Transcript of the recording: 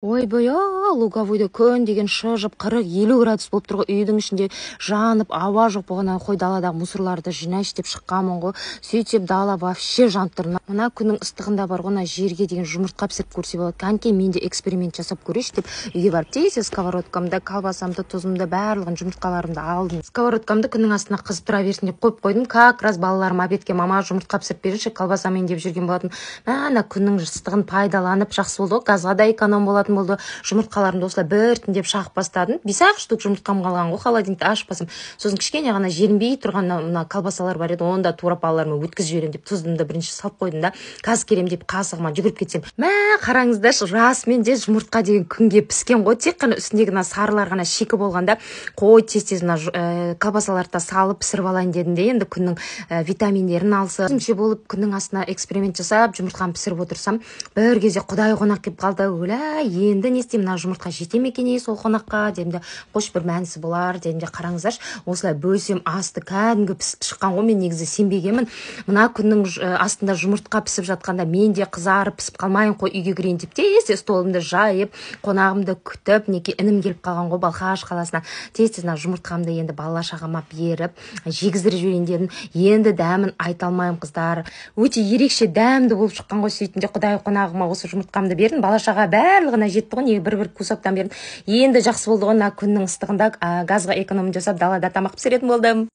Ойбай, а Луговойда күн деген шыжып, 40-50 градус болып тұр ғой. Үйдің ішінде жанып, ауа жоқ болғаннан, қой, даладағы мусорларды жинайыншы деп шыққанмын ғой. Сөйтсем, дала вообще жанып тұр. Мына күннің ыстығында бар ғой, мына жерге деген жұмыртқа пісіріп көрсе болады. Кәнекей, мен де эксперимент жасап көрейінші деп, үйге барып, тез сковородкамды, колбасамды, тұзымды, барлығын, жұмыртқаларымды алдым. Сковородкамды күннің астына қызып тұра берсін деп қойып қойдым. Как раз балаларым обедке: «Мама, жұмыртқа пісіріп беріңізші колбасамен», – деп жүрген болатын. Мына күннің ыстығын пайдаланып, жақсы болды ғой, газға да эконом болатын болды. Жұмыртқаларымды осылай біртіндеп шағып бастадым. Бес ақ штук жұмыртқам қалған ғой холодильникті ашып басам. Сосын кішкене ғана желінбей тұрған мына колбасалар бар еді, оны да турап, балаларыма өткізіп жіберемін деп, тұзымды бірінші салып қойдым да, қазір келемін деп қасығыма жүгіріп кетсем, мә, қараңыздаршы, расымен де жұмыртқа деген күнге піскен ғой. Тек қана үстіндегі мына сарылар ғана шикі болғанда. Қой, тез тез мына колбасаларды да салып пісіріп алайын дедім де, енді күннің витаминдерін алсын. Өзімше болып күннің астына эксперимент жасап, жұмыртқаны пісіріп отырсам, бір кезде құдай қонақ келіп қалды. Өлә, енді не істеймін, мына жұмыртқа жете ме екен ей сол қонаққа дедім де, қош, бір мәнісі болар дедім де. Қараңыздаршы, осылай бөлсем, асты кәдімгі пісіп шыққан ғой. Мен негізі сенбегенмін. Мына күннің астында жұмыртқа пісіп жатқанда, мен де қызарып пісіп қалмайын, қой, үйге кірейін деп, тез тез столымды жайып, қонағымды күтіп, мінекей, інім келіп қалған ғой Балқаш қаласынан. Тез тез мына жұмыртқамды енді бала шағама беріп, жегіздіріп жіберейін дедім. Енді дәмін айта алмаймын, қыздар, өте ерекше дәмді болып шыққан ғой. Сөйттім де, құдай қонағыма осы жұмыртқамды бердім. Бала шаға барлығына жетті ғой, неге бір бір кусоктан бердім. Енді жақсы болды ғой, мына күннің ыстығында газға эконом жасап, далада тамақ пісіретін болдым.